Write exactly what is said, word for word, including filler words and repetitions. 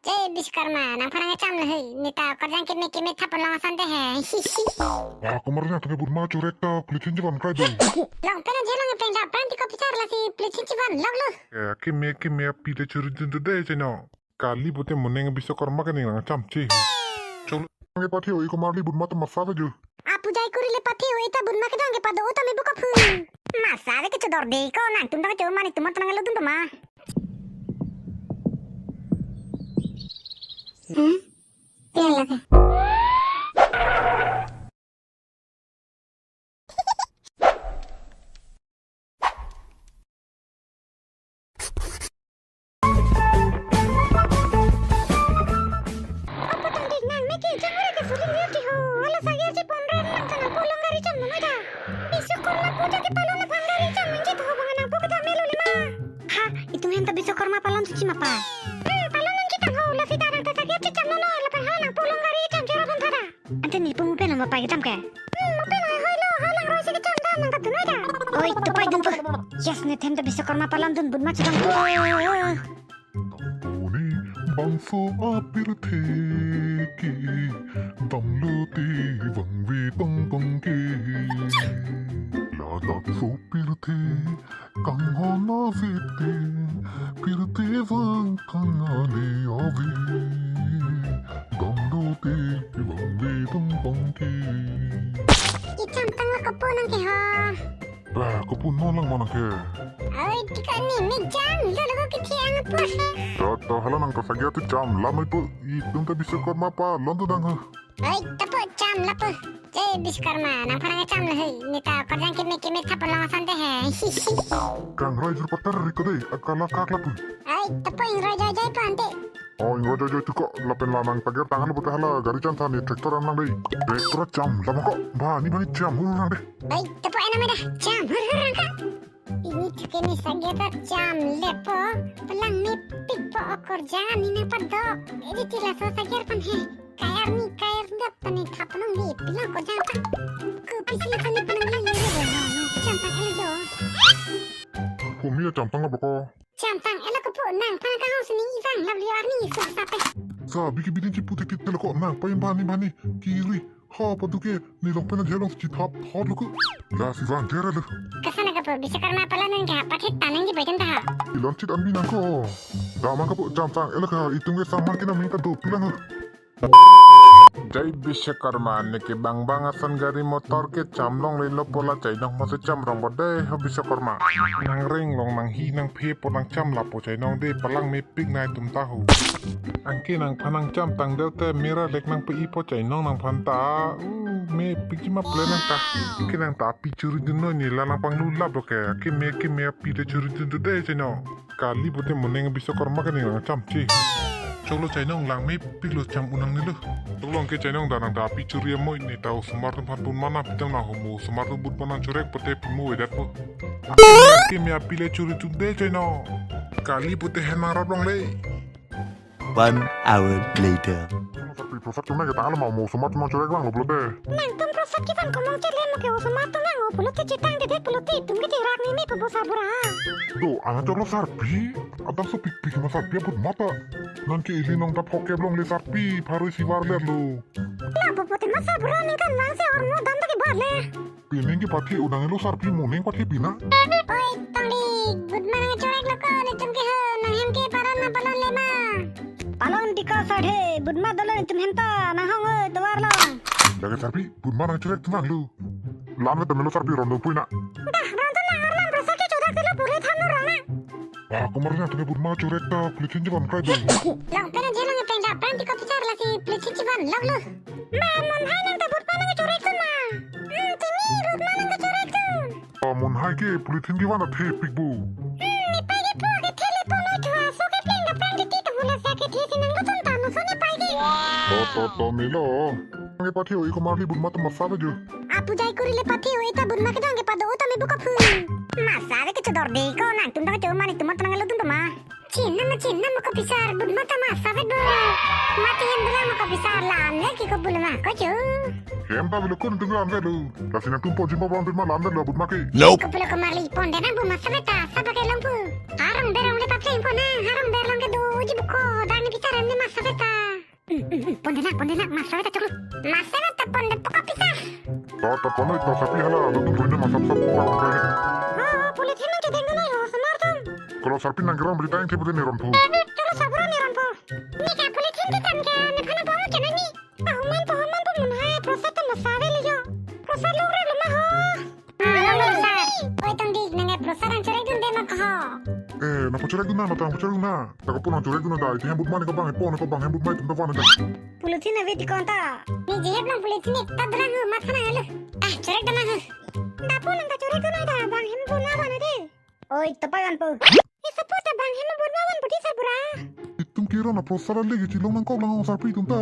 Jai Biswakarma, nangphan nangkecham lo he. Neta korjang keme keme thap long asonte he. Hi hi. Ah, komarli nangtum ke bun ma chorek ta polythene chevan krai do. Long pen aje long pen da pran ti kopi char lasi polythene chevan lok lo. Eh, keme keme api le chori dun do de cheno. Kali pote mo neng Biswakarma ke neng nangchamche. Cholo, nangkepathi-o, komarli bun ma ta masa ave jo. Apujai kuri le pathi-o, eta bun ma kedang kepado-o tame buka phu. Masa ave kechodor de ko, nangtum dang cho mane tum ta nanglo dun do ma. Hmm? Pian lake. Apa tangdik nang meke jangre ke suling lihat di ho. Ala sager si ponren nang kanang pulang gari cham nang aja. Biswakarma puja ke palon na phan gari cham nang jit ho bang nang pokok ta melo lima. Ha, itum hem ta Biswakarma palon suci mapa. Hmm, palon nang kitang ho, lasi ta nang ta sager si cham nono, lapen ha nang pulang gari cham chero pon thada. Ante ne pung pen mo pai ketam ke. Hmm, mo pen hoi hoi lo, hoi lang roi si kecham dam nang kadun noi da. Oi, to pai dun po. Yes, ne them ta Biswakarma palon dun bun ma chidam po. Oni bangso apirthe ke damlote vangve tong tong ke. Ladak so pirthe kanghon avete, pirthe vang kangale ave. Damlote vangve tong tong ke. Icham tang la kopo nang ke ho. Bah, kopo non lang ma nang ke. Oi, tika ni me jam lo lo ke thiang po. Ta ta hala nang ta sager si cham lam ai po. Itum ta Biswakarma palon tu dang ha. Oi, tapo cham lapo. Jai Biswakarma, nangphan nangkecham lo he. Neta korjang keme keme thap long asonte he. Hi hi. Kangroi jur patar ri ko de, akala kak lapu. Oi, tapo ingroi jai jai po ante. Oh, ingroi jai jai tu ko, lapen la nang sager tang halo pote hala gari cham tha ne tractor an lang de. Tractor cham lam ko, bani bani cham hur nang de. Oi, tapo ena me da, cham hur hur nang ka. Ini tuke ne sager ta cham lepo, pelang mepik po okorjang ne nangpado. Edi ti laso sager pan he. Kayar ni kayar dap tani thap long di pelang korjang pan. Kopisi tani pelang di le le le. Cham tang ele jo. Komi ya cham tang lo ko. Cham tang ele kopo nangphan kahong sini ivang lap liar ni isu sape. Sa biki bidin chipu tik tik telo ko nang pain bani bani kiri. Ha, padu ke, ne long pen aje long si thap thot lo ko. Lasi vang jera lo. Kasana kapo, Biswakarma palon nang ke ha, pathe tanang ke baitan ta ha. Ilon chit an bi nang ko. Damang kapo cham tang ele ka, itum ke saman ke naming kado pulang ha. Jai Biswakarma, neke bang bang ason gari motor ke cham longle lo pola chainong mose cham rong bo de ho Biswakarma. Nang reng long nang hi nang phe po nang cham lapo chainong de palang me pik nai tum ta ho. Anke nangphan nangcham tang deu te mera lek nang pe ipo chainong nangphan ta. U, mepik ji ma plan nang ta. Anke nang ta api chori dun noi ne la nang panglu lap lo ke. Anke me, anke me api le chori dun do de chainong. Kali pote mo neng Biswakarma ke neng nangchamche. Cholo chainong lang mepik lo cham unang ne lo. Tolong ke chainong da nang ta api chori amoi ne ta osomar tum phan pun mana pitam nang ho mo osomar tum but mana chorek pote pimo wedat po. Anke me api le chori dun de chainong. Kali pote hen nang rap longle. One hour later. Sarpi, prasad tum nang ketang lo ma mo osomar tum nang chorek vanglo pulote. Nangtum prasad kevan komong chet le mo ke osomar tum vanglo pulote chetang dedet pulote itum ke cherak ni me pu bo sabura. Do, ana cholo sarpi. Adam so pikpik ma sarpi abut mata. Nang ke ili nong dap hokep longle sarpi, pharo isi var le lo. Lapu pote ma sabura ningkan vangse ormo dam ta ke bar le. Pining ke pathi unang lo sarpi mo neng pathi pina. Oi, tongdi, but ma nangchorek lo ko, netum ke ho, nang hem ke palon ma palon le ma. Palon ti ko sar he, but ma dolo netum hem ta, nang hong oi, tovar long. Lake sarpi, but ma nangchorek tum vanglo. Lam ke temelo sarpi rondong puina. Dah, rondong nang arlam rasa ke chodak telo pure tham no rong na. Ah, komarli nangtum ke but ma chorek ta polythene chevan krai do. Long pen aje long pen da pran ti kopi char lasi polythene chevan lok lo. Ma, Monhai nang ta but ma nangchorek tun ma. Hmm, tini but ma nangchorek tun. Ah, Monhai ke polythene chevan athepik bo. Hmm, ne pai ke pho ke thele pho noi thua so ke pleng da pran ti ti ta hula sa ke the si nang lo tun ta no so ne pai ke. To, to, to, melo. Nangkepathi-o, komarli but ma ta masa ave jo. Apujai kuri le pathi-o, eta but ma kedang kepado-o tame buka phu. Masa ave kechodor de ko, nangtum dang cho mane tum ta nanglo dun do ma. Chinam ma chinam ma kopi sar but ma ta masa ave bo. Mati hem bilang ma kopi sar lam le ki ko bul ma ko cho. Hem ta bilo kun tung lam ave lo. Lasi nangtum pon jim pa bang but ma lam ave lo but ma ke. Ko pulo komarli pon de nang bu masa ave ta sa ba ke long bu. Arong berong le papleng pon nang, arong berong ke doji buko, dang ni pi sar hem ne masa Seta. Pon denak, pon denak, mas seta choklo. Mas seta pon de pokok pisa. Ta ta pon oi ta sapi hala, lo tum pon de mas sap sap pokok pon de. Ha, polythene nang cheteng dun oi ho, sonar tum. Kalau sarpi nang kerang beli tang thipu de neron pu. Choklo sabura neron pu. Ni ka polythene te tam ke, ne phana bawa ke na ni. Ahumai pu, ahumai pu mun hai, prosat ta masa veli jo. Prosat longre lo ma ho. Ah, longre lo sir. Oi Tongdik, nang prosat nang chorek dun de ma ho. Eh, nang pachorek dun na, matang pachorek dun na. Ta kapon nang chorek dun na dai, tiang but mani kabang, pon kabang, but mai tum ta van na dai. Polythene ave ti konta. Ni jep long polythene ta drang hu, matha nang alo. Ah, chorek dun na hu. Dapo nang ta chorek dun na da, bang hem but na van na de. Oi, topai van po. Isa po ta bang hem but na van po ti sabura. Itum kira na prosat le ke chilong nangkok lang sarpi tum ta.